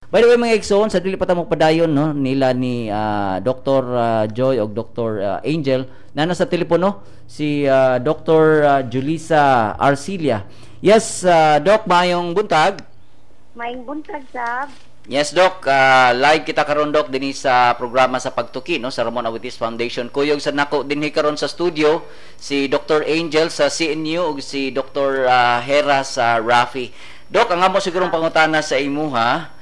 By the way, mga igsoon, sa dili pa ta mo padayon, no, nila ni Dr. Joy og Dr. Angel na nasa telepono si Dr. Julissa Arcilia. Yes, Doc, maayong buntag. Maayong buntag, sab. Yes, Doc, live kita karon, Doc, dinhi sa programa Sa Pagtuki, no, sa Ramon Aboitiz Foundation. Kuyog sa nako dinhi karon sa studio si Dr. Angel sa CNU ug si Dr. Hera sa Rafi. Doc, ang amo sigurong pangutana sa imuha,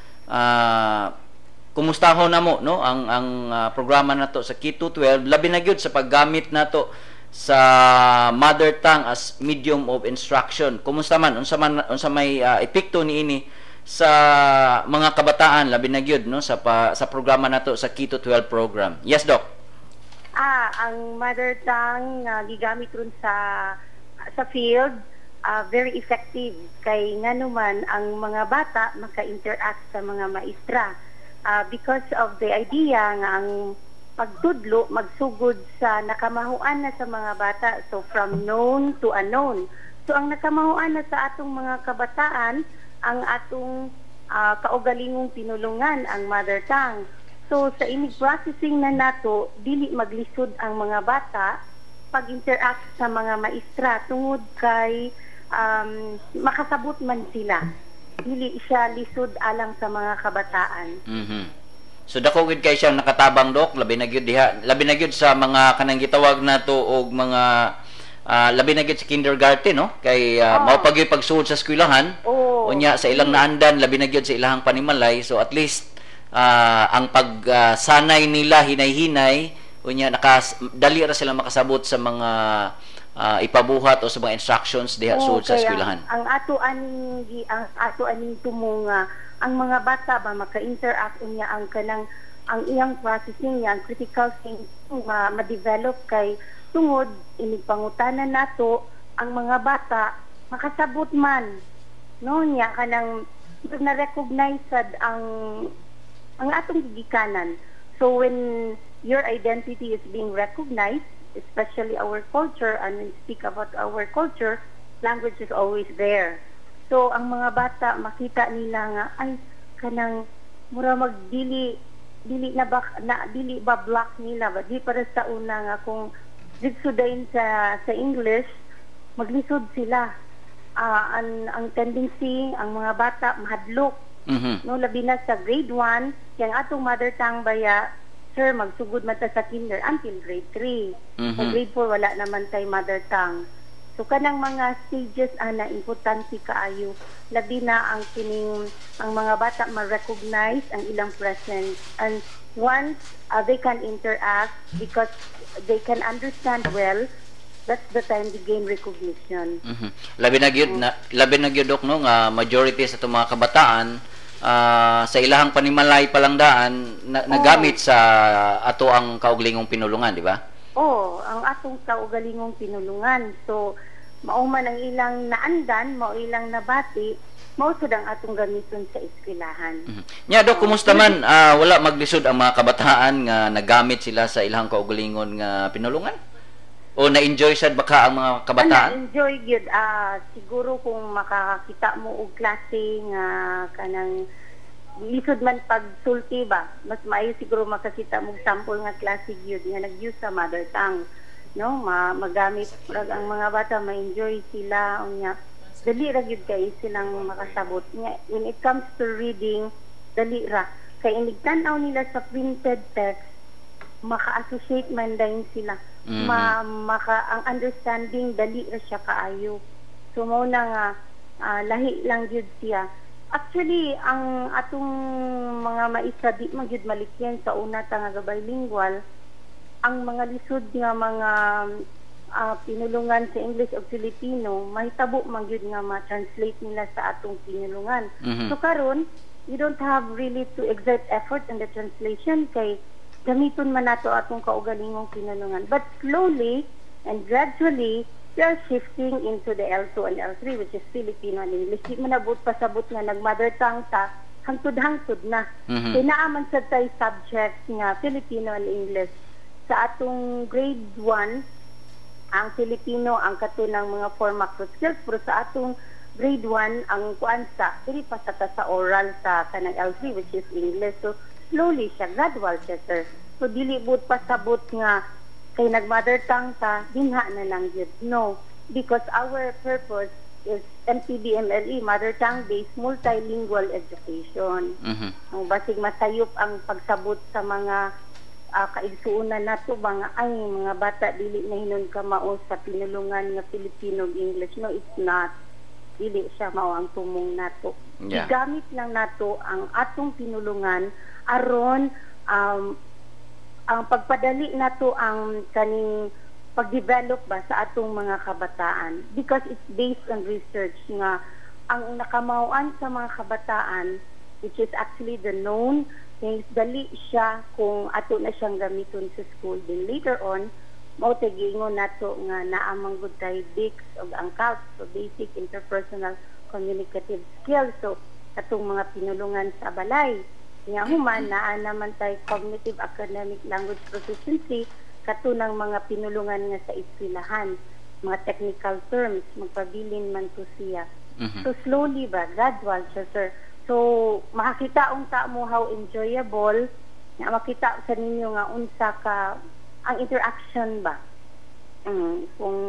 kumustahon na mo, no, ang programa nato sa K-12, labi na gyud sa paggamit nato sa mother tongue as medium of instruction. Kumusta man, unsa man, unsa may epekto niini sa mga kabataan, labi na gyud, no, sa programa nato sa K-12 program? Yes, Doc. Ang mother tongue nga gigamit ron sa field, very effective kay ngano man ang mga bata maka-interact sa mga maestra. Because of the idea nga ang pagtudlo magsugod sa nakamahuan na sa mga bata, so from known to unknown. So ang nakamahuan na sa atong mga kabataan ang atong kaugalingong pinulungan, ang mother tongue. So sa inig processing na nato, dili maglisod ang mga bata pag-interact sa mga maestra tungod kay makasabot man sila. Dili siya lisod alang sa mga kabataan. So dako gid kay siyang nakatabang, Dok, labi na gyud diha, labi na gyud sa mga kanang gitawag nato og mga labi na gyud sa kindergarten, no, kay mao pa gyud pagsuod sa eskwelahan. Unya sa ilang naandan, labi na gyud sa ilahang panimalay, so at least ang pagsanay nila hinay-hinay, unya nakas dali ra sila makasabot sa mga ipabuhat o sa mga instructions diha Oo, sud sa kaya eskwelahan. Ang ato aning tumo nga ang mga bata ba maka-interact, unya ang kanang ang iyang processing niya, ang critical thinking ma-develop kay tungod inig pangutana nato ang mga bata, makasabot man, no, niya kanang na-recognize sad ang atong gigikanan. So when your identity is being recognized, especially our culture, and when speak about our culture, language is always there. So ang mga bata makita nila nga ay kanang mura magdili dili na ba na dili ba block nila ba, di para sa una nga kung didto dayon sa English maglisod sila. Ang tendency ang mga bata mahadlok, no, labi na sa grade 1, kaya ang atong mother tongue baya, sir, magsugod man ta sa kinder until grade 3. Sa grade 4 wala naman tay mother tongue. So kanang mga stages ana importante kaayo, labi na ang kining ang mga bata ma-recognize ang ilang presence, and once they can interact because they can understand well, that's the time they gain recognition. Labi na gyud, Dok, no, nga majority sa itong mga kabataan sa ilahang panimalay pa lang daan na, nagamit sa ato ang kaugalingong pinulungan, di ba? Oh, ang atong kaugalingong pinulungan. So, mao man ang ilang naandan, mao ilang nabati, mao sud ang atong gamiton sa eskwelahan. Nya, Dok, kumusta man, wala maglisod ang mga kabataan nga nagamit sila sa ilahang kaugalingon nga pinulungan? O na-enjoy sad baka ang mga kabataan? Ana, enjoy gyud. Siguro kung makakita mo og klase nga kanang lisod man pagsulti ba, mas maayo siguro makakita mo og sample nga klase gyud nga nag-use sa mother tongue, no, magamit murag ang mga bata ma-enjoy sila, unya dali ra gyud kay silang makasabot nya. When it comes to reading, dali ra kay inig tan-aw nila sa printed text, maka-associate man dayon sila. Ma maka ang understanding dali ra siya kaayo. So mao na nga lahi lang gyud siya. Actually, ang atong mga maestra di man gyud malikyan sa una ta nga bilingual. Ang mga lisod nga mga pinulungan sa English o Filipino, mahitabo man gyud nga ma-translate nila sa atong pinulungan. So karon, you don't have really to exert effort in the translation kay gamiton man nato atong kaugalingong pinulungan. But slowly and gradually, we are shifting into the L2 and L3, which is Filipino and English. Di man nabot pasabot nga nag-mother tongue ta, hangtod-hangtod na. Kay naa man sad tay subjects nga Filipino and English. Sa atong grade 1, ang Filipino ang katunang mga four macro skills, pero sa atong Grade 1 ang kuan sa diri pa sa ta sa oral sa kanang L3, which is English. So slowly siya, gradual siya, sir. So dili but pasabot nga kay nag mother tongue ta, dinha na lang gyud. No, because our purpose is MTBMLE, mother tongue based multilingual education. Ang basig masayop ang pagsabot sa mga kaigsuonan nato ba nga ay mga bata dili na hinon ka mao sa pinulungan nga Filipino ug English. No, it's not. Dili siya mao ang tumong nato. Gigamit lang nato ang atong pinulungan aron ang pagpadali nato ang kaning pag-develop ba sa atong mga kabataan, because it's based on research nga ang nakamauan sa mga kabataan, which is actually the known things, dali siya kung ato na siyang gamiton sa school. Then later on, mao tay giingon nato nga naa man gud tay BICS ug ang CALC, so basic interpersonal communicative skills, so atong mga pinulungan sa balay nya. Human, naa naman tay cognitive academic language proficiency, katunang mga pinulungan nga sa eskwelahan, mga technical terms, magpabilin man to siya. So slowly ba, gradual siya, sir. So makakita unta mo how enjoyable nga makita sa ninyo nga unsa ka ang interaction ba kung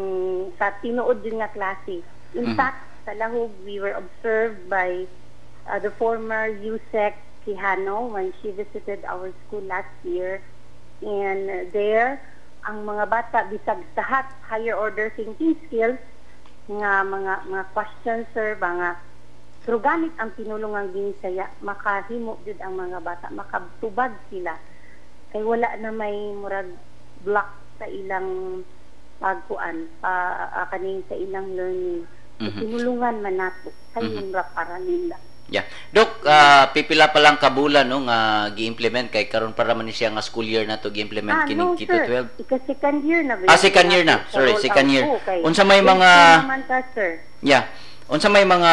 sa tinuod din nga klase. In fact, sa Lahug, we were observed by the former USEC Quijano when she visited our school last year. And there, ang mga bata, bisag sa higher order thinking skills, nga mga questions, sir, mga pero gamit ang pinulungang Binisaya, makahimo jud ang mga bata, makatubag sila. Kay wala na may murag block sa ilang pagkuan, pa, kaning sa ilang learning. Pinulungan man nato sayon ra para nila. Yeah. Dok, pipila pa lang kabulan, no, nga gi-implement kay karon para man ni siya nga school year na to gi-implement kining No, K to sir. 12. Ika second year na ba? Ah, second year na. Sa Sorry, roll second out year. po, kay Unsa may grade 2 naman ta, sir. Yeah. Unsa may mga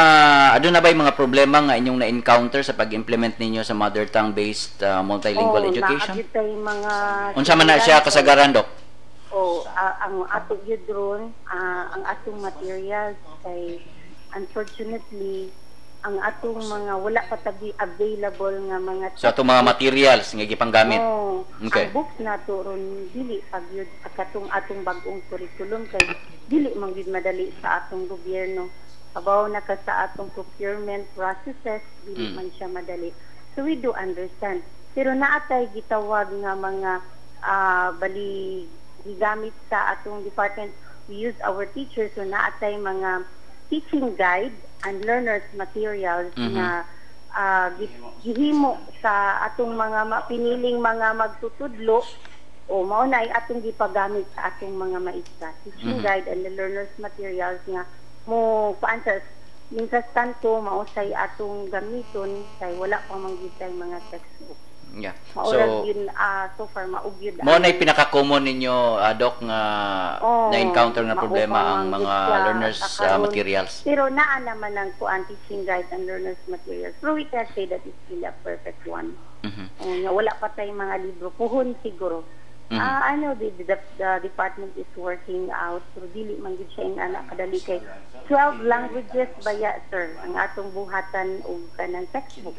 aduna ba mga problema nga inyong na-encounter sa pag-implement ninyo sa mother tongue based multilingual Oh, education? naa gyud tay mga Unsa man na siya kasagaran, Dok? Oh, ang ato gyud ron, ang atong materials kay unfortunately ang atong mga wala pa tabi available nga mga So atong mga materials nga gipanggamit. Oh, ang books nato ron dili pag yun sa katong atong bag-ong curriculum kay dili man gyud madali sa atong gobyerno. Abaw na ka sa atong procurement processes, dili man siya madali. So we do understand. Pero naatay gitawag nga mga bali gigamit sa atong department, we use our teachers, so naatay mga teaching guide and learners materials nga gihimo sa atong mga piniling mga magtutudlo o mao na ay atong gipagamit sa atong mga maestra, teaching guide and the learners materials nga mo kuan sa mientras tanto, mao say atong gamiton kay wala pa man gyud tay mga textbook. Mao So ra gyud, so far mao gyud mo na pinaka-common ninyo, Doc, nga Oh, na-encounter nga mao problema pa ang man mga gyud siya learners sa karon. materials. Pero naa naman ang kuan, teaching guide and learners materials. Pero we can say that it's still a perfect one. Oh, nga wala pa tayong mga libro. Puhon siguro. Ah, ano, the department is working out pero dili man gyud siya ingana kadali kay 12 languages baya, sir, ang atong buhatan og kanang textbook.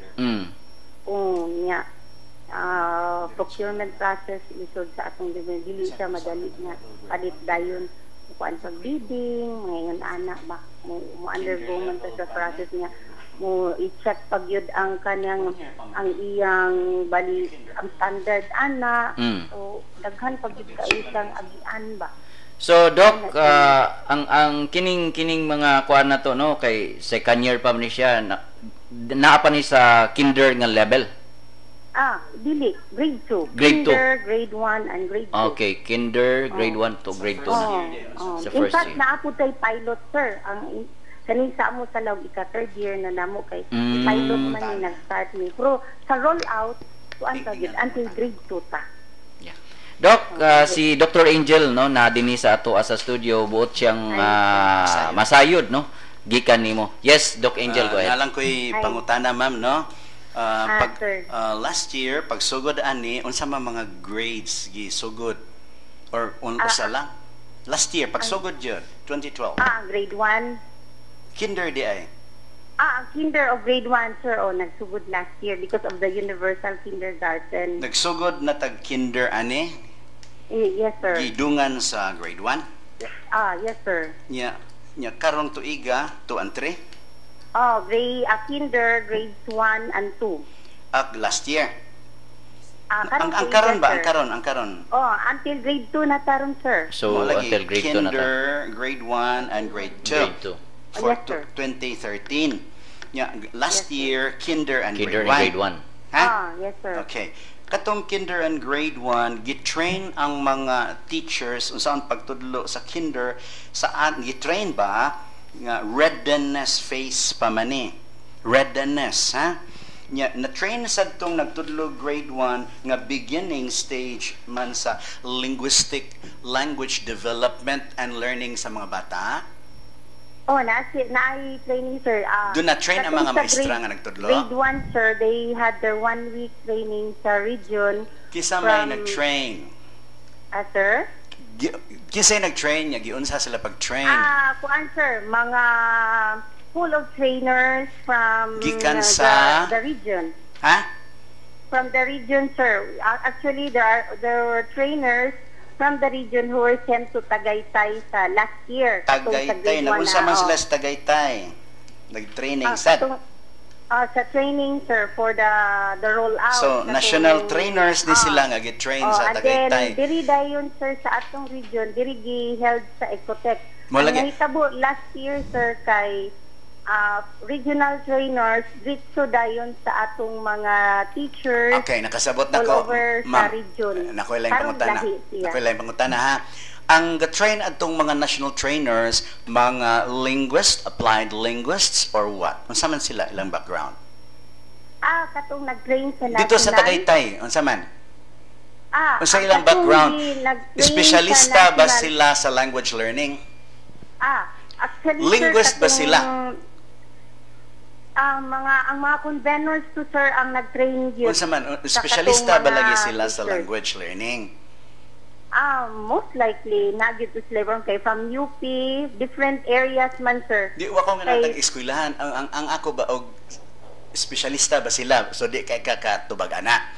Oh, nya. Procurement process lisod sa atong dili dili siya madali nga palit dayon kuan pag bidding ngayon ana ba mo undergo man ta sa process niya, mo i-check pag yun ang kanyang ang iyang bali ang standard ana. So daghan pag yun ka isang agian ba. So Doc, ang kining mga kuan na to, no, kay second year pa man ni siya na, naa pa ni sa kinder nga level. Ah, dili, grade 2. Grade 2. Kinder, grade 1 and grade 2. Okay, kinder, grade 1 to grade 2 na. Oh. Sa In first fact, year. naa po tay pilot, sir. Ang kaning sa amo sa Lahug, ika third year na namo kay pilot man ni nag-start ni. Pero sa roll out, kuan ta gyud until grade 2 ta. Yeah. Doc, si Dr. Angel, no, na dinhi sa ato sa studio, buot siyang masayod, no, gikan nimo. Yes, Doc Angel, go ahead. Naa lang ko'y Ay. Pangutana, ma'am, no? Ah, Pag sir. Last year pagsugod ani, unsa man mga grades gisugod or usa lang? Last year pagsugod yun, 2012. Ah, grade 1. Kinder di ay. Ah, ang kinder of grade 1, sir, oh, nagsugod last year because of the universal kindergarten. Nagsugod na tag kinder ani Eh, yes, sir. Gidungan sa grade 1. Ah, yes, sir. Nya nya karong tuiga 2 and 3 Oh, grade kinder grades 1 and 2. Ag last year. Ah, Ang tuiga, karon ba? sir. Ang karon. Oh, until grade 2 na taron, sir. So Mo lagi, until grade 2 na ta. kinder, grade 1 and grade 2. Grade 2. For Yes, sir. 2013. Nya last Yes, sir. year kinder and Kinder grade and 1. grade 1. Ha? Ah, yes, sir. Okay. Katong kinder and grade 1, gitrain ang mga teachers unsaon pagtudlo sa kinder, saan gitrain ba nga readiness phase pa man ni. Readiness, ha? Nya na-train sad tong nagtudlo grade 1 nga beginning stage man sa linguistic language development and learning sa mga bata. Oh, na si naay training, sir. Ah, Doon na-train ang katong mga sa maestra nga nagtudlo? Grade 1, sir, they had their one week training sa region. Kisa may nag-train? Ah, sir? Kisay nag-train nya giunsa sila pag-train? Ah, kuan, sir, mga pool of trainers from Gikan the region. Ha? From the region, sir. Actually, there were trainers from the region who were sent to Tagaytay sa last year. Katong sa Tagaytay. grade one Nagunsa na, man oh. sila sa Tagaytay? Nag-training Ah, sad. Sa training, sir, for the rollout. So, Katong- national trainers ni Ah. sila nga gi-train Oh, sa and Tagaytay. then, diri dayon, sir, sa atong region, diri gi-held sa Ecotech. Mo Ang lagi. nahitabo last year, sir, kay regional trainers, diretso dayon sa atong mga teachers Okay, nakasabot na all ko. over sa Ma'am, region. Nakoy lang Karon pangutana. lahi siya. Nakoy lang pangutana ha. Ang ga-train atong mga national trainers, mga linguists, applied linguists or what? Unsa man sila ilang background? Ah, katong nag-train sa national. Dito sa Tagaytay, unsa man? Ah, Unsa ang ilang katong background? nag-train sa Espesyalista ba national- sila sa language learning? Ah, actually, Linguist sir, ba sila? Ang mga convenors to, sir, ang nag-train yun. Unsa man, Sa espesyalista katong ba mga lagi sila sa teachers. language learning? Ah, most likely na gyud to sila kay from UP, different areas man, sir. Di wa ko nga Kay- natag eskwelahan. Ang ako ba og espesyalista ba sila? So di kay kakatubag ana.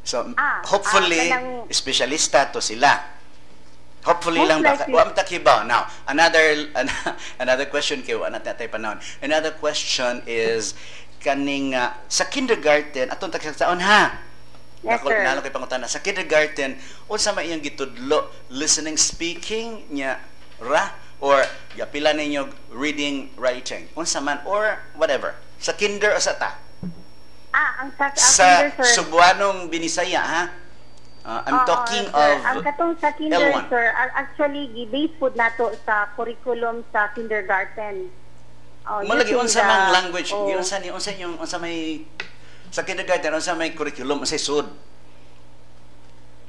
So Ah, hopefully ah, kanang- espesyalista to sila. Hopefully Most lang ba likely. wa man ta kibaw. Now, another another question kay wa na tay panahon. Another question is kaning sa kindergarten atong tagsaon ha. Yes, Nako, sir. nalo kay pangutana sa kindergarten unsa may iyang gitudlo, listening, speaking nya ra or gapila ninyo reading, writing, unsa man or whatever sa kinder o sa ta Ah, ang sa kinder, sir. Subuanong Binisaya ha. I'm Oo, talking sir. of Ang katong sa kinder, L1. sir, actually gi-base pud nato sa curriculum sa kindergarten. Oh, Mo lagi using unsa mang language, oh. giunsa ni unsa yung unsa may sa kindergarten, unsa may curriculum, unsa sud?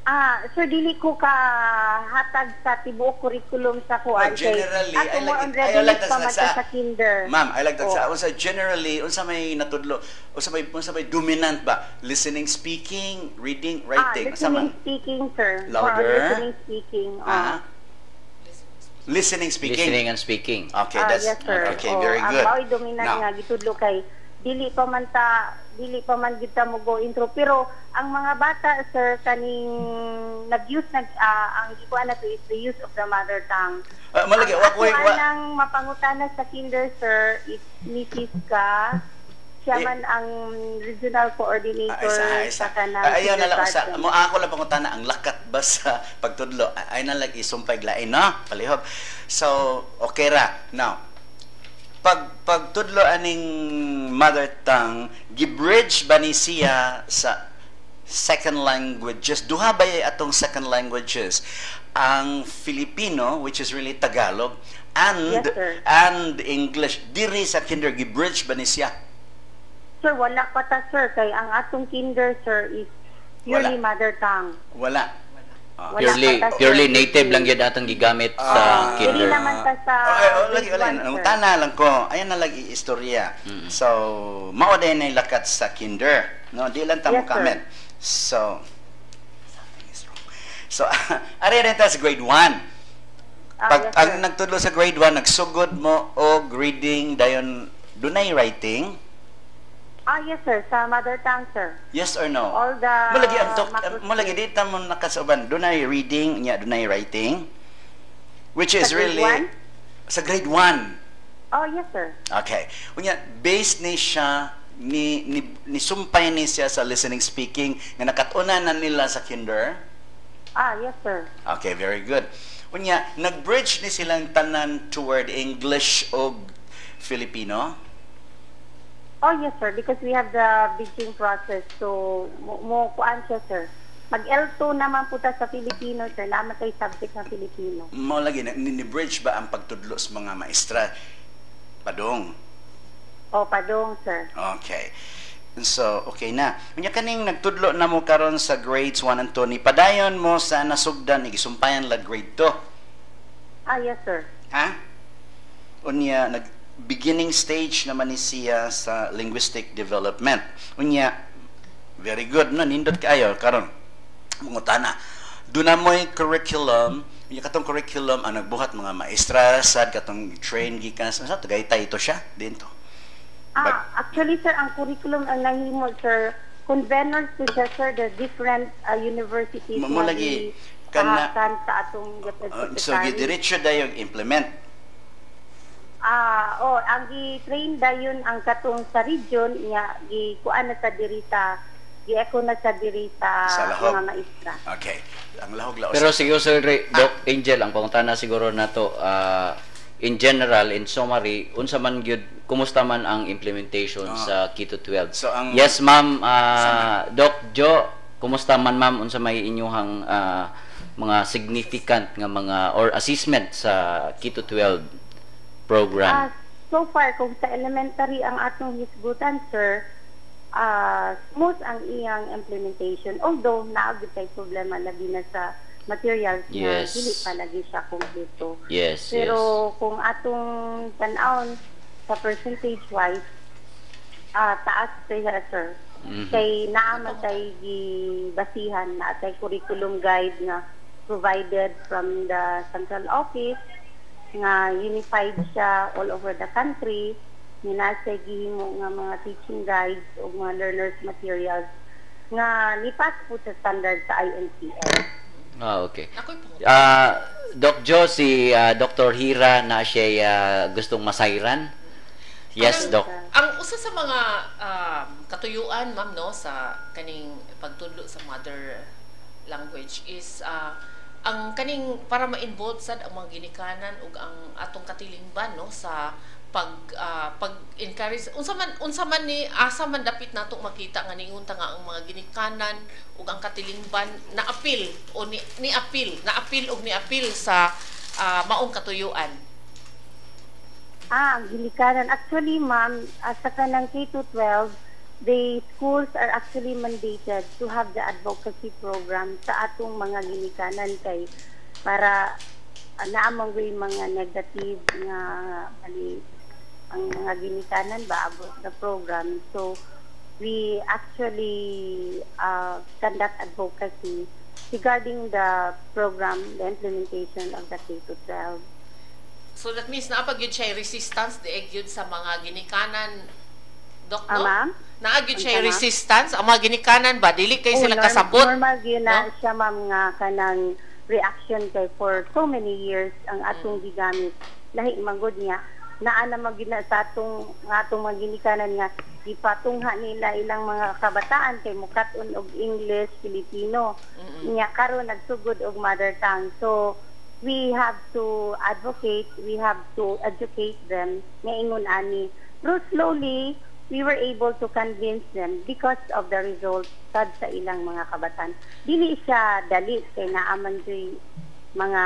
Ah, sir, dili ko ka hatag sa tibuok curriculum sa kuan No, generally, kay I ato like more on it. I like readiness pa that man sa, ta sa kinder. Ma'am, I like that Oh. sa unsa generally unsa may natudlo, unsa may dominant ba? Listening, speaking, reading, writing, Ah, unsa listening, man? speaking, sir. More on Louder. listening, speaking. Oh. Ah. Listening, speaking. Listening and speaking. Okay, Ah, that's yes, sir. okay, Oh, very ang good. mao'y dominant Now, nga gitudlo kay dili pa man gyud ta mo go intro, pero ang mga bata, sir, kaning nag-use nag ang gikuan na to is the use of the mother tongue. Ah, malagi, Ang wa ko'y- ato anang mapangutana sa kinder, sir, is Mrs. Ka. Siya Eh, man ang regional coordinator Ah, isa, isa. sa kanang Ah, ayaw na lang usa. kindergarten. Mo ako lang pangutana ang lakat ba sa pagtudlo. Ay na lang isumpay lain no. Palihog. So, okay ra. Now, pag pagtudlo aning mother tongue, gi-bridge ba ni siya sa second languages? Duha ba yay atong second languages? Ang Filipino, which is really Tagalog, and Yes, sir. and English. Diri sa kinder gi-bridge ba ni siya? Sir, wala pa ta, sir, kay ang atong kinder, sir, is purely Wala. mother tongue. Wala. Ah. Wala Purely pa ta, sir. purely native lang gyud atong gigamit sa Ah. kinder. Dili naman ta sa Oh, ay, oh, lagi, grade wala. one, sir. Ang tana lang ko. Ayan na lagi istorya. So, mao din ay lakat sa kinder. No, di lang ta mo Yes, sir. comment. So, something is wrong. So, ari rin ta sa grade 1. Ah, Pag yes, ang sir. nagtudlo sa grade 1, nagsugod mo og reading, dayon dunay writing? Ah, yes, sir. Sa mother tongue, sir. Yes or no? All the Mo lagi ang tok, macro mo lagi skills. di ta mo nakasauban. Dunay reading nya dunay writing. Which is Sa grade really 1? Sa grade 1. Oh, yes, sir. Okay. Unya, based ni siya ni sumpay ni siya sa listening, speaking nga nakat-unan na nila sa kinder. Ah, yes, sir. Okay, very good. Unya, nag-bridge ni silang tanan toward English o Filipino? Oh, yes, sir. Because we have the bridging process. So, mo kuan siya, sir. Mag L2 naman po ta sa Filipino, sir. Naa man tay subject ng Filipino. Mo lagi ni bridge ba ang pagtudlo sa mga maestra? Padong. O, padong, sir. Okay. So, okay na. Unya, kaning nagtudlo na mo karon sa grades 1 and 2, ni padayon mo sa nasugdan, igisumpayan la grade 2. Ah, yes, sir. Ha? Unya, nag beginning stage naman ni siya sa linguistic development. Unya, very good no, nindot kaayo karon. Mangutana. Duna mo'y curriculum, unya katong curriculum ang nagbuhat mga maestra sad katong train gikan sa Tagaytay ito siya dinto. Ah, actually, sir, ang curriculum ang nahimo, sir, conveners to siya, sir, the different universities Mo nga lagi, kana- gipahasan sa atong DepEd So secretary. gidiretso dayon implement. Ah, oh, ang gi-train dayon ang katong sa region niya, gi kuan na sa diri sa gi-echo na sa diri sa, Sa Lahog. mga maestra. Okay. Ang lahog laos. Pero siguro, Sir Ray, Doc Angel, ang pangutana siguro nato, in general, in summary, unsa man gyud, kumusta man ang implementation sa K-12? So, Yes, ma'am, Doc Jo, kumusta man, ma'am, unsa may inyuhang mga significant nga mga or assessment sa K-12 program? Ah, so far, kung sa elementary ang atong hisgutan, sir, smooth ang iyang implementation. Although, naa gyud tay problema labi na sa materials na dili pa lagi siya kompleto. Pero kung atong tan-awon sa percentage wise, taas siya, sir. Kay naa man tay gibasihan na tay curriculum guide nga provided from the central office nga unified siya all over the country, nga naa siya gihimo nga mga teaching guides o mga learners materials nga nipas po sa standard sa INCS. Ah, okay. Ako'y pangutan. Ah, Doc Joe, si Dr. Hira na siya gustong masayran. Yes, Doc. Ang usa sa mga katuyuan, ma'am, no, sa kaning pagtudlo sa mother language is ang kaning para ma-involve sad ang mga ginikanan ug ang atong katilingban, no, sa pag encourage. Unsa man ni, asa man dapit nato makita nga ningon ta nga ang mga ginikanan ug ang katilingban na apil o ni apil na apil og ni apil sa maong katuyuan? Ah, ang ginikanan. Actually, ma'am, sa kanang K-12, the schools are actually mandated to have the advocacy program sa atong mga ginikanan kay para naa man gyud mga negative nga bali ang mga ginikanan ba about the program. So, we actually conduct advocacy regarding the program, the implementation of the K-12. So that means naa pa gyud siya resistance di gyud sa mga ginikanan, Dok, Ah, no? ma'am? Naa gyud siya Unsa, ma'am? resistance ang mga ginikanan ba, dili kay Oh, sila kasabot? Normal gyud na no? siya, ma'am, nga kanang reaction kay for so many years ang atong gigamit. Lahi man gud niya. Naa na man gyud na sa atong mga ginikanan nga gipatungha nila ilang mga kabataan kay mukat-on og English, Filipino. Nya karon nagsugod og mother tongue. So we have to advocate, we have to educate them nga ingon ani. Pero slowly, we were able to convince them because of the results sad sa ilang mga kabataan. Dili siya dali kay naa man juy mga,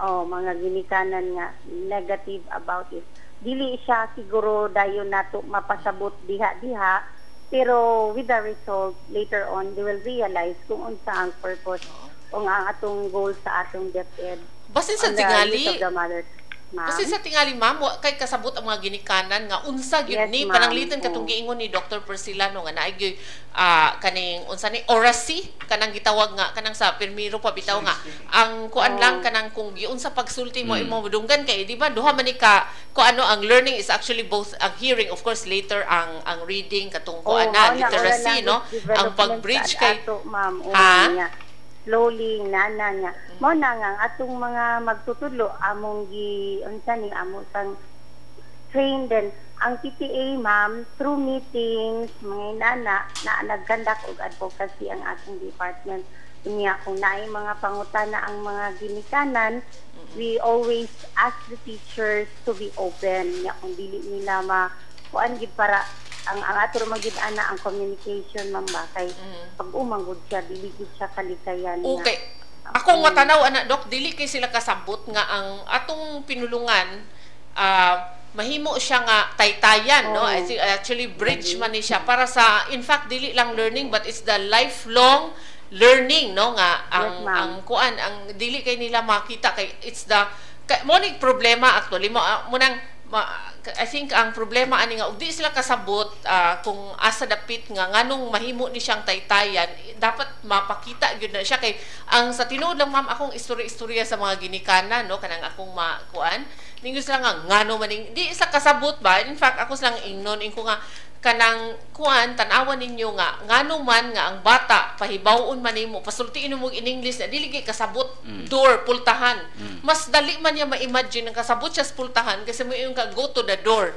oh, mga ginikanan nga negative about it. Dili siya siguro dayon nato mapasabot diha-diha, pero with the result later on they will realize kung unsa ang purpose o ang atong goal sa atong DepEd Basin sa on the tingali use of the mother. Ma'am? Kasi sa tingali, ma'am, wa kay kasabot ang mga ginikanan nga unsa gyud Yes, ni ma'am. pananglitan katong Oo. giingon ni Dr. Priscilla no nga naay gyud kaning unsa ni oracy, kanang gitawag nga kanang sa pirmiro pa bitaw nga ang kuan lang kanang kung giunsa pagsulti mo imo madunggan kay di ba duha man ni ka kung ano ang learning is actually both ang hearing, of course, later ang reading katong kuan na mao na, literacy oral no, language ang development pag-bridge sa kay ato, ma'am. Oo, Ha? nga. Slowly nana nga. Mao na nga ang atong mga magtutudlo among gi unsa ni amo sang train then ang PTA, ma'am, through meetings mga inana na nag-conduct og advocacy ang atong department. Unya kung naay mga pangutana ang mga ginikanan, we always ask the teachers to be open. Nya kung dili nila ma kuan gid para ang ato ra man gid ana ang communication, ma'am, ba kay pag umanggod siya dili gid siya kalikayan nga. Okay. Akong matanaw ana, dok, dili kay sila kasabot nga ang atong pinulungan mahimo siya nga taytayan no. Oo. I think actually bridge man ni siya para sa, in fact, dili lang learning but it's the lifelong learning no nga ang Yes, ma'am. ang kuan ang dili kay nila makita kay it's the kay, mo ni problema actually mo mo nang I think ang problema ani nga og di sila kasabot kung asa dapit nga nganong mahimo ni siyang taytayan, dapat mapakita gyud na siya kay ang sa tinuod lang, ma'am, akong istorya-istorya sa mga ginikanan no kanang akong makuan ninyo sila nga ngano maning di sa kasabot ba. In fact, ako silang ingnon ingko nga kanang kuan tan-awan ninyo nga ngano man nga ang bata pahibaw-on man nimo pasultiin mo in English na dili kay kasabot door, pultahan, mas dali man niya ma-imagine ang kasabot siya sa pultahan kasi mo yung ka go to the door.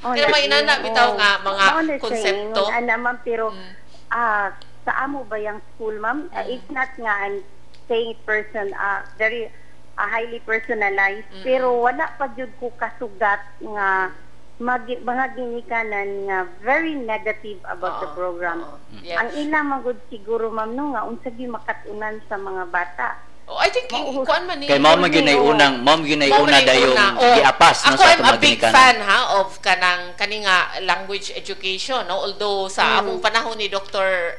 Oh, Kaya may inana bitaw oo. nga mga Mao na siya, konsepto. ingon ana, ma'am, pero sa amo ba yung school, ma'am, it's not nga I'm saying it person very highly personalized, pero wala pa jud ko kasugat nga mga ginikanan nga very negative about the program. Oo. Yeah. Ang ila magud siguro, ma'am, no nga unsa gyud makat-unan sa mga bata. Oh, I think kuan man ni Kay mao man gyud nay Oo. unang, mao man gyud nay Mao una man ay dayong una. Oh, giapas no ako, sa I'm atong a mga big ginikanan. fan ha of kanang kani nga language education no, although sa among panahon ni Dr.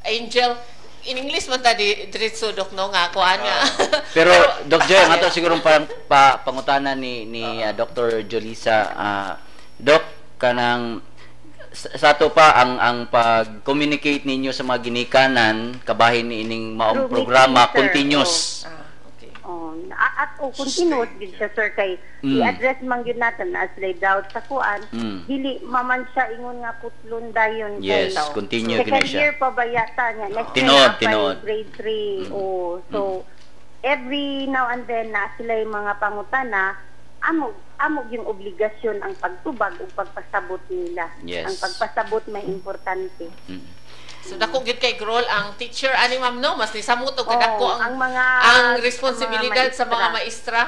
Angel in English man ta di diretso, dok, no nga kuan nga. Pero Doc Joy, ang ato siguro parang pangutana ni Dr. Jolisa, Doc, kanang sa ato pa ang pag-communicate ninyo sa mga ginikanan kabahin ni ining maong Through programa meeting, sir. continuous. Ah, okay. Oh, at o continuous gid siya, sir, kay i-address man gyud natin as lay doubt sa kuan. Dili maman siya ingon nga putlon dayon Yes, kay continue gyud second na siya. year pa ba yata niya next Tinuod, year na pa tinuod. grade 3. Oh, so every now and then na sila yung mga pangutana, amo amo yung obligasyon ang pagtubag ug pagpasabot nila. Ang pagpasabot may importante. So dako gyud kay role ang teacher ani, ma'am, no, mas nisamot og kadako Oo, ang ang mga ang responsibilidad mga sa mga maestra.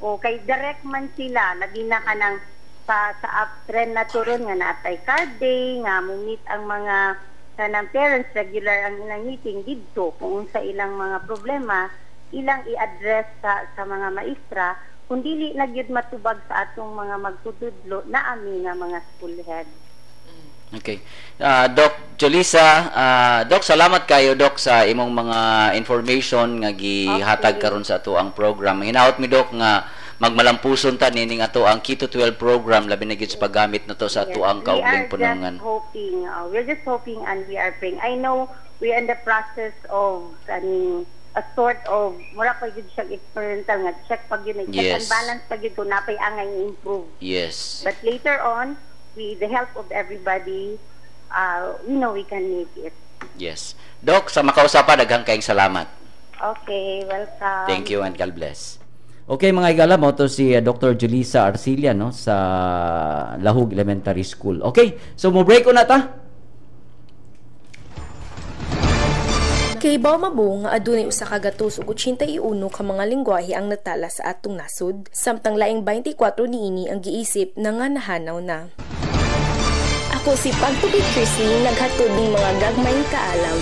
O kay direct man sila labi na kanang sa uptrend na turon nga natay card day nga mo meet ang mga kanang parents, regular ang ilang meeting didto kung unsa ilang mga problema ilang i-address sa mga maestra. Kung dili na gyud matubag sa atong mga magtutudlo na ami nga mga school head. Okay. Doc Jolisa, Doc, salamat kayo, Doc, sa imong mga information nga gihatag karon sa ato ang program. Hinaot mi, Doc, nga magmalampuson ta nining ato ang K-12 program labi na gyud sa paggamit na to sa ato ang We kaugaling are punungan. just hoping, we're just hoping and we are praying. I know we are in the process of kaning a sort of mura pa gyud siya experimental nga check pag yun, check and balance pa gyud kung napay angay improve. But later on, with the help of everybody, we know we can make it. Yes. Doc, sa makausapan, daghang kayong salamat. Okay, welcome. Thank you and God bless. Okay mga igala mo to si Dr. Julissa Arcilia no sa Lahug Elementary School. Okay, so mo break na ta. Kay mabo nga adunay 181 ka mga lingwahe ang natala sa atong nasod, samtang laing 24 niini ang giisip na nga nahanaw na. Ako si Pagtubig Chrisley, naghatod ning mga gagmayng kaalam.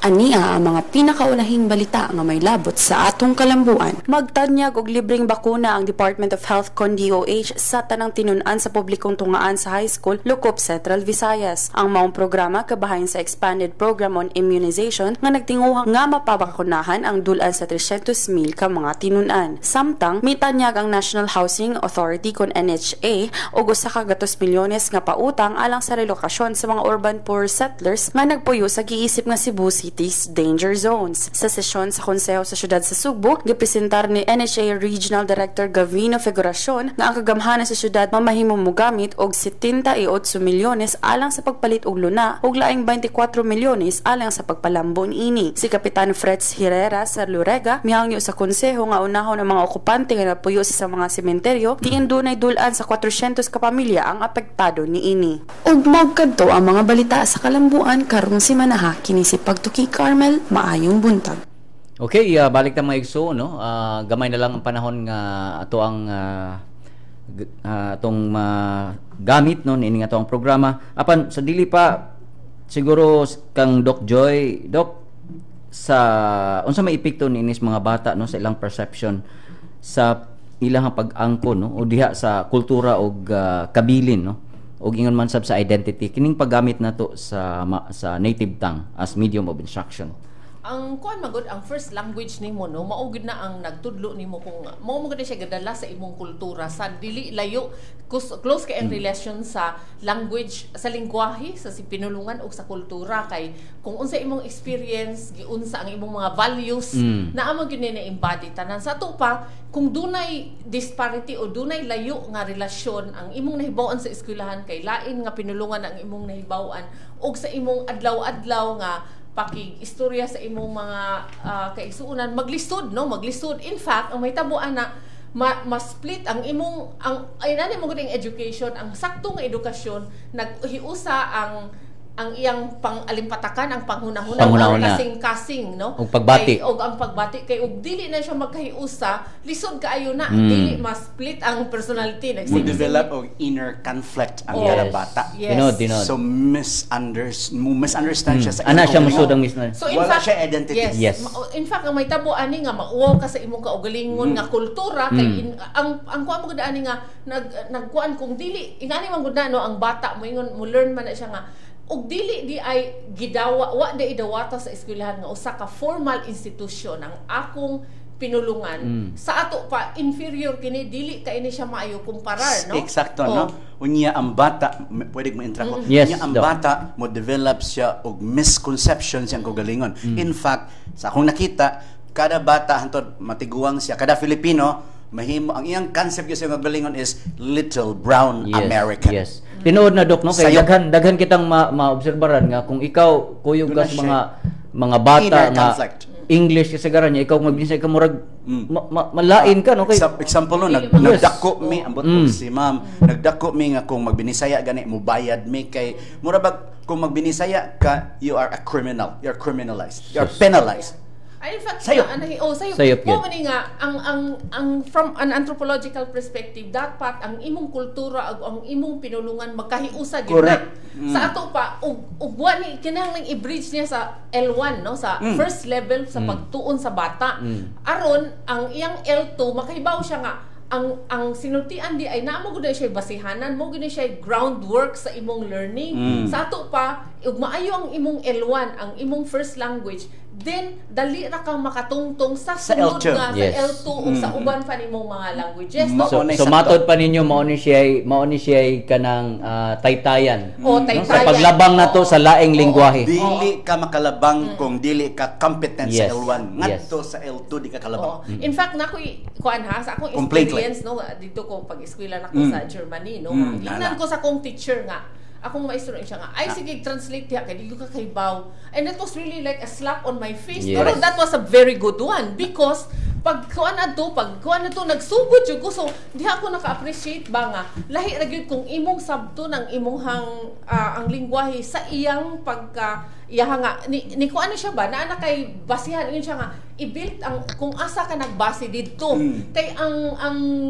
Ania ang mga pinakaulahing balita nga may labot sa atong kalambuan. Magtanyag og libreng bakuna ang Department of Health kon DOH sa tanang tinun-an sa publikong tungaan sa high school Lukop, Central Visayas. Ang maong programa kabahin sa Expanded Program on Immunization nga nagtinguha nga mapabakunahan ang dulan sa 300,000 ka mga tinun-an. Samtang mitanyag ang National Housing Authority kon NHA og 1 ka gatos milyones nga pautang alang sa relokasyon sa mga urban poor settlers nga nagpuyo sa giisip nga Cebu City's danger zones. Sa sesyon sa Konseho sa Syudad sa Sugbo, gipresentar ni NHA Regional Director Gavino Figuracion nga ang kagamhanan sa syudad mamahimo mogamit og 78 milyones alang sa pagpalit og luna ug laing 24 milyones alang sa pagpalambo niini. Si Kapitan Freds Herrera sa Lurega mihangyo sa konseho nga unahon ang mga okupante nga napuyo sa mga sementeryo diin dunay dul-an sa 400 ka pamilya ang apektado niini. Ug mao kadto ang mga balita sa kalambuan karong simanaha. Kini si Pagtuki Carmel, maayong buntag. Okay, balik ta, mga igsoon, no. Gamay na lang ang panahon nga ato ang atong gamit, no, niini nga ato ang programa. Apan sa dili pa siguro kang Doc Joy, Doc, sa unsa may epekto niini sa mga bata, no, sa ilang perception sa ilang pag-angkon, no, o diha sa kultura og kabilin, no, og ingon man sab sa identity kining paggamit nato sa native tongue as medium of instruction? Ang kuan magod, ang first language nimo, no, mao gud na ang nagtudlo nimo kung mao mo gud na siya gadala sa imong kultura sa dili layo, close kay ang relation sa language, sa lingwahe, sa si pinulungan ug sa kultura, kay kung unsa imong experience, giunsa ang imong mga values, naa mo gyud na embody tanan. Sa ato pa, kung dunay disparity o dunay layo nga relasyon ang imong nahibaw-an sa eskwelahan kay lain nga pinulungan ang imong nahibaw-an ug sa imong adlaw-adlaw nga pakig-istorya sa imong mga kaigsuonan, maglisod, no, maglisod. In fact, ang mahitabo ana, ma-split ang imong ang ay nani mo gud education. Ang sakto nga edukasyon naghiusa ang iyang pang-alimpatakan, ang panghunahuna, ang Panghunahuna. Kasing-kasing, no? Og pagbati. Kay, og ang pagbati, kay og dili na siya magkahiusa, lisod kaayo na, dili ma-split ang personality. Mo Nagsige- develop og inner conflict ang Oh. kada bata. Yes. Tinod, tinod. So misunderstand siya sa Ana siya iyang musod ang So in Wala fact, siya identity. Yes. In fact, ang mahitabo ani nga mauwaw ka sa imong kaugalingon nga kultura kay ang kuan mo gud ani nga nagkuan kung dili ingani man gud na, no, ang bata moingon mo learn man na siya nga og dili di ay gidawa, wa di idawata sa eskwelahan nga usa ka formal institution ang akong pinulungan, sa ato pa inferior kini, dili kay ni siya maayo kumparar, no? Eksakto, Oh. no? Unya ang bata, pwede mo intra ko. Yes, Unya ang Doc. bata mo develop siya og misconceptions siyang kaugalingon. In fact, sa akong nakita, kada bata hantod matiguang siya, kada Filipino mahimo ang iyang concept sa iyang kaugalingon is little brown American. Yes. Tinuod na, Dok, no, kay Sayop. daghan daghan kitang maobserbaran nga kung ikaw kuyog ka Doon na sa siya. mga bata Inner nga conflict. English kasagaran niya, ikaw magbinisaya ka, murag malain ka, no, kay Example no, nagdako mi, ambot si ma'am, nagdako mi nga kung magbinisaya gani mo bayad mi, kay mura bag kung magbinisaya ka, you are a criminal. You are criminalized. You are penalized. Ay, in fact, Sayop. Nga, oh, sayop. Sayop Mo yun. man ni nga ang from an anthropological perspective, dapat ang imong kultura ug ang imong pinulungan magkahiusa gyud na. Sa ato pa, ug wa ni kinahanglan i-bridge niya sa L1, no, sa first level sa pagtuon sa bata. Aron ang iyang L2 makahibaw siya nga ang sinultian di ay naa mo gud na siya basihanan mo gud na siya groundwork sa imong learning. Sa ato pa, ug maayo ang imong L1, ang imong first language, then dali ra kang makatungtong sa Sa sunod L2. nga sa L2 ug sa uban pa nimong mga languages, no? So, Mao na so sakto. matod pa ninyo, mao ni siya kanang taytayan. O, No? taytayan. Sa paglabang nato sa laing lingwahe. Dili ka makalabang kung dili ka competent sa L1. Ngadto sa L2 di ka kalabang. Oo. In fact, nakoy kuan ha, sa akong Completely. experience, no, dito ko pag eskwela nako sa Germany, no. Ingnan Nala. ko sa akong teacher nga akong maestro siya nga, "Ay, sige, translate diha kay di ko ka kahibaw." And that was really like a slap on my face. Pero that was a very good one because pag kuan adto nagsugod jud ko, so diha ko naka-appreciate ba nga lahi ra gyud kung imong sabto ng imong hang ang lingwahe sa iyang pagka iyaha nga ni kuan na siya ba, naa na kay basihan, yun siya nga i-build ang kung asa ka nagbase didto, kay ang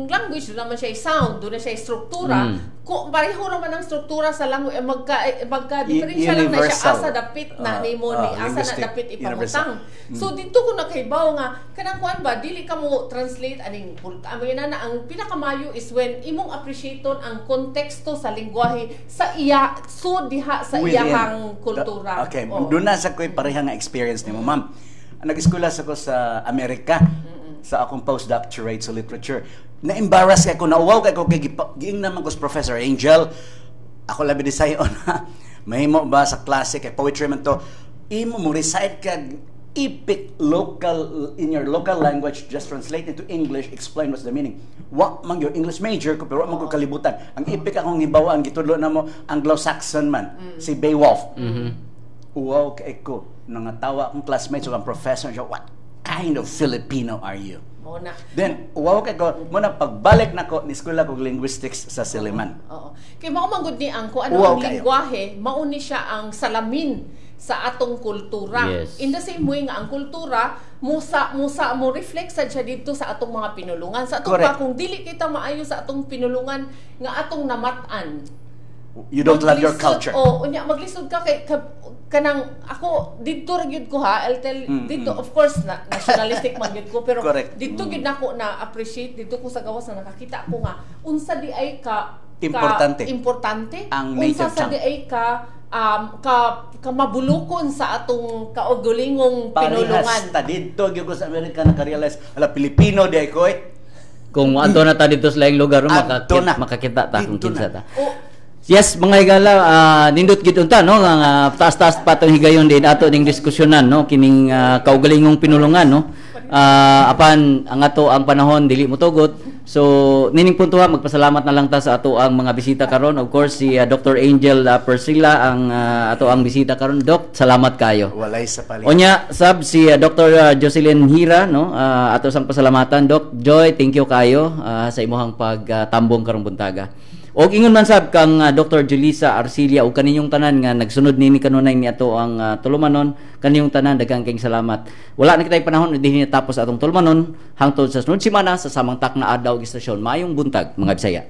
language doon naman siya sound, doon na siya struktura. Ko pareho ra man ang struktura sa language, magka diferensya lang na siya Universal. Asa dapit na nimo ni asa na linguistic dapit universal. ipamutang. So dito ko nakaibaw nga kanang kuan ba, dili ka mo translate aning amo na na ang pinakamayo is when imong appreciaton ang konteksto sa lingwahe sa iya, so diha sa Within iyahang kultura. Okay, Oo. doon na sa ko'y pareha nga experience nimo, ma'am. Nag-eskwela sa ko sa Amerika sa akong postdoctorate sa literature. Na-embarrass kay ko, nauwaw kay ko kay giing naman ko sa Professor Angel. Ako labi di sayo na mahimo ba sa klase kay poetry man to, imo mo recite kag epic local in your local language, just translate into English, explain what's the meaning. Wa man gyud English major ko, pero wa man ko kalibutan ang epic. Akong hibawaan, gitudlo na mo Anglo-Saxon man si Beowulf. Uwaw kay ko, nangatawa akong classmates ug ang professor siya, "What kind of Filipino are you?" Mao na. Then uwaw kay ko mo na pagbalik nako ni eskwela kog linguistics sa Silliman. Oo. Kay mao man gud ni ang kung ano Uwaw ang kayo. Lingwahe, mao ni siya ang salamin sa atong kultura. In the same way nga ang kultura musa mo reflect sad siya didto sa atong mga pinulungan. Sa atong pa, kung dili kita maayo sa atong pinulungan nga atong namat-an, You don't love your maglisod- culture. Oh, unya maglisod ka kay kanang ako didto ra gyud ko ha, I'll tell didto, of course na nationalistic man gyud ko, pero didto gyud nako na appreciate didto ko sa gawas na nakakita ko nga unsa di ay Importante. Importante ang unsa native sa tongue. di ay ka mabulukon sa atong kaugalingong pinulungan. Parehas ta didto gyud ko sa Amerika naka-realize, ala, Pilipino di ay ko eh. Kung adto na ta dito sa laing lugar, Adto makakita, na. Makakita ta kung Didto kinsa na. ta. Yes, mga higala, nindot gid unta no nga taas-taas pa tong higayon din ato ning diskusyonan no, kining kaugalingong pinulungan no. Apan ang ato ang panahon dili motugot. So nining punto ha, magpasalamat na lang ta sa ato ang mga bisita karon. Of course si Dr. Angel Persilla ang ato ang bisita karon. Doc, salamat kayo. Walay sa palit. Unya sab si Dr. Jocelyn Hira no, ato sang pasalamatan. Doc Joy, thank you kayo sa imuhang pagtambong karong buntaga. Og ingon man sab kang Dr. Julissa Arcilia ug kaninyong tanan nga nagsunod nini kanunay ni ato ang tulumanon, kaninyong tanan, daghang kayong salamat. Wala na kitay panahon, dinhi natapos atong tulumanon hangtod sa sunod semana sa samang takna, adlaw ug istasyon. Maayong buntag, mga Bisaya.